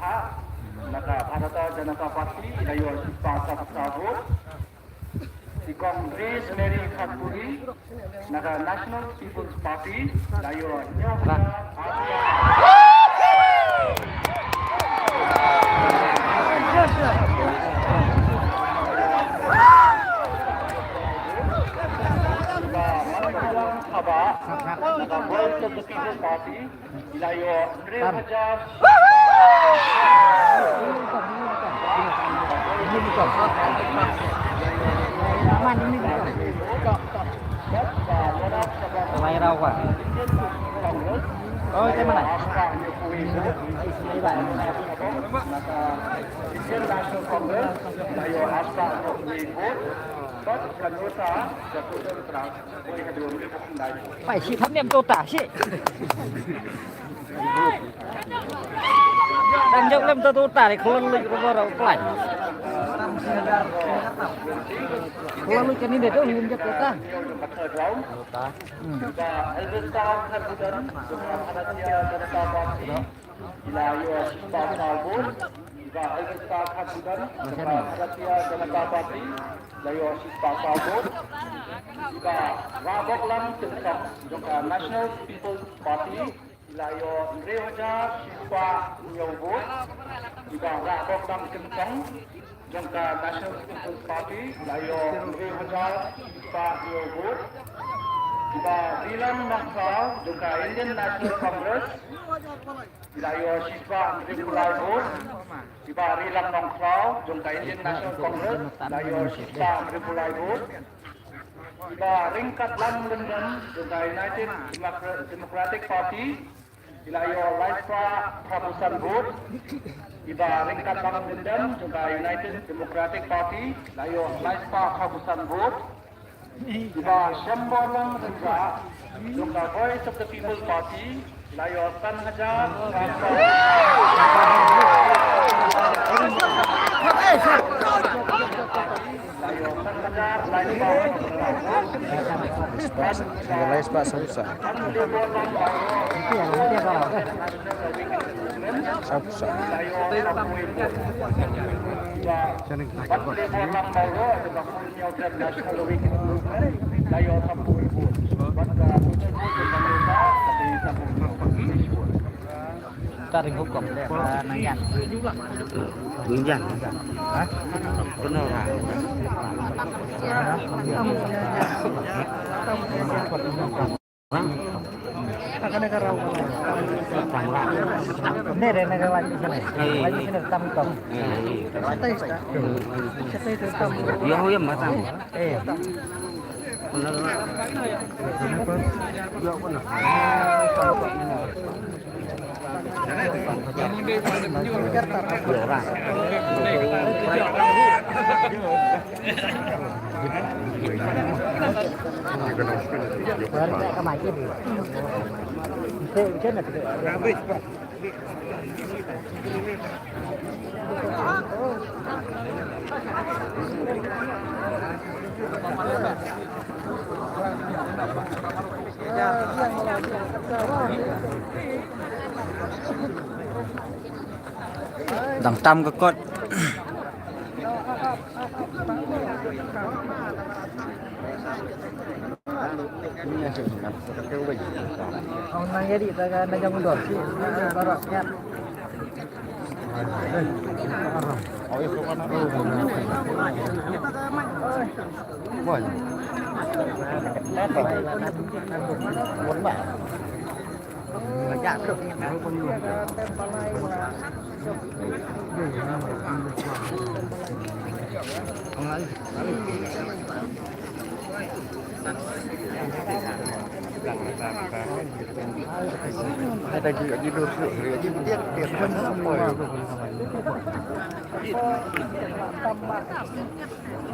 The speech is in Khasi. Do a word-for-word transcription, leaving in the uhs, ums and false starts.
Ha, na ka Bharatiya Janata Party, i la ïoh shispah saw spah vote. I Kong Grace Mary Khatpuri, na ka National People's Party, i la ïoh hynñiew hajar. Ka Manipur Sabha, na ka Voice of the People Party, i la ïoh hynriew hajar. Indian National Congress, i la ïoh arspah hynñiewphew wei vote. Bad ka NOTA, ka Social Trust, Pai shi tham nem tota shi. Dan jok lem tota ni, khulon lu ro ro plai. Khulon lu kani de tu ngin jok tota. Tota. Elvista Khatbudan, Bharatiya Janata Party, i la ïoh shispah saw vote. Iba Elvista Khatbudan, Bharatiya Janata Party, i la ïoh shispah saw vote. Iba Rahboklang Kynthong, jong ka National People's Party, i la ïoh hynriew hajar shispah hynñiew vote. Iba Rahboklang Kynthong, jong ka National People's Party, i la ïoh hynriew hajar shispah hynñiew vote. Iba Rilam Nongkhlaw, jong ka Indian National Congress, i la ïoh shispah hynriewphew lai vote. Iba Rilam Nongkhlaw, jong ka Indian National Congress, i la ïoh shispah hynriewphew lai vote. Iba Ryngkatlang Lyngdoh, jong ka United Democra-, Democratic Party, i la ïoh laispah phraphew san vote. Iba Ryngkatlang Lyngdoh, jong ka United Democratic Party, i la ïoh laispah phraphew san vote. Iba Shemborlang Rynjah, jong ka Voice of the People Party, i la ïoh san hajar. Laispah, laispah saw phew saw. Saw phew saw. Ka ring hukum, ah, nang yan. Nang yan. Ha? Kena lah. Dang tam ka kot.